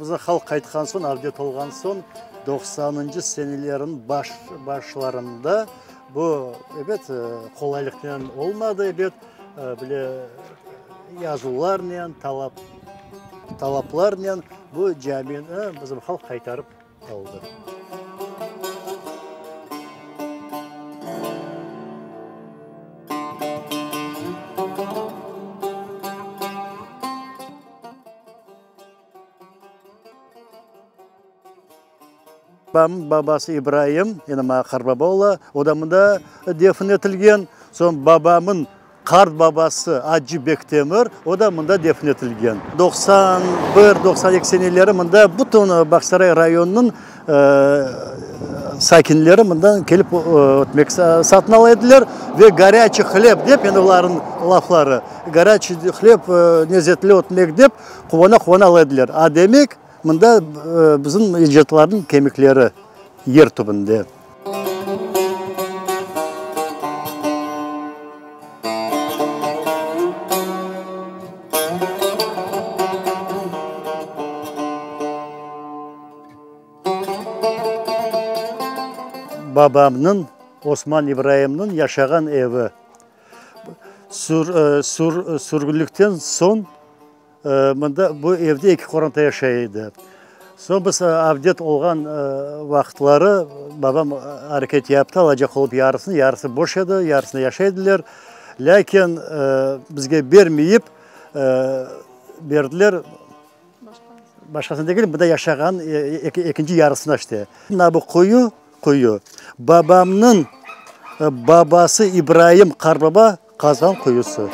Bizim halq qaytqan soñ, avdet olğan soñ, doqsanıncı senelerniñ başlarında bu, ebet, qolaylıqnen olmadı, ebet, bile yazuvlarnen, talap, talaplarnen bu camini bizim halq qaytarıp aldı. Babamnıñ babası İbraim, endi maña qartbaba ola, o da mında defn etilgen. Soñ babamnıñ qart babası Acı Bektemir, o da mında defn etilgen. 91, 92 seneleri mında bütün Bağçasaray rayonınıñ sakinleri mından kelip ötmek satın ala ediler ve gorâçiy hleb dep, endi olarnıñ lafları, gorâçiy hleb, lezetli ötmek dep quvana-quvana ala ediler. A demek, Mında bizim ecdatlarnıñ kemikleri yer tübünde. Babamnıñ, Osman İbraimniñ yaşağan evi. Sürgünlikten soñ Mında, bu evde eki qoranta yaşay edi. Soñ biz avdet olğan vaqıtları babam areket yaptı, alacaq olıp yarısını, yarısı boş edi, yarısında yaşay ediler. Lâkin bizge bermeyip, berdiler, başqasına degil, mında yaşağan ekinci yarısına işte. Mına bu quyu, quyu, babamnıñ babası İbraim qartbaba qazğan quyusı.